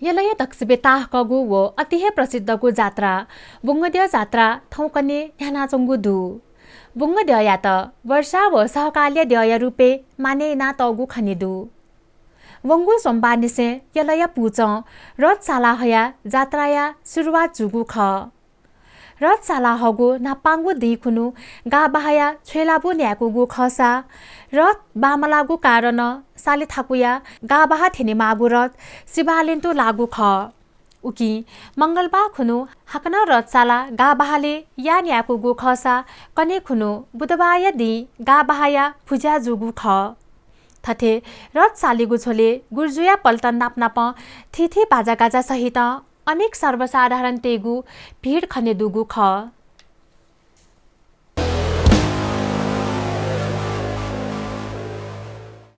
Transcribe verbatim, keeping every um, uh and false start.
यलया दक्वसिबें ताःहाकःगु व अति हे प्रसिद्धगु जात्रा बुंगद्यः जात्रा थौंकन्हय् न्ह्यानाच्वंगु दु। बुंगद्यःयात वर्षा व सहकालया द्यःया रूपय् मानय् यानातःगु खने दु। वंगु सोमबारनिसें यलया पुचं रथ साला हयाः जात्राया सुरुवात जूगु खः। रथ साला हःगु न्हापांगु दिं खुन्हु गाः बहाया छ्वय् लाःबु न्याय्कूगु खःसा रथ बांमलाःगु कारणं साले थाकुया गाः बहाः थ्यनेमाःगु रथ सिबालय् तुं लाःगु खः। उकिं मंगलबार खुन्हु हाकनं रथ साला गाः बहालय् याः न्याय्कूगु खःसा कन्हय् खुन्हु बुधबारया दिं गाः बहाया पुजा जूगु खः। थथे रथ सालेगु झ्वलय् गुर्जुया पल्टन नापनापं थीथी बाजागाजा सहितं अनेक सर्वसाधारणतय्गु भिड खने दुगु खः।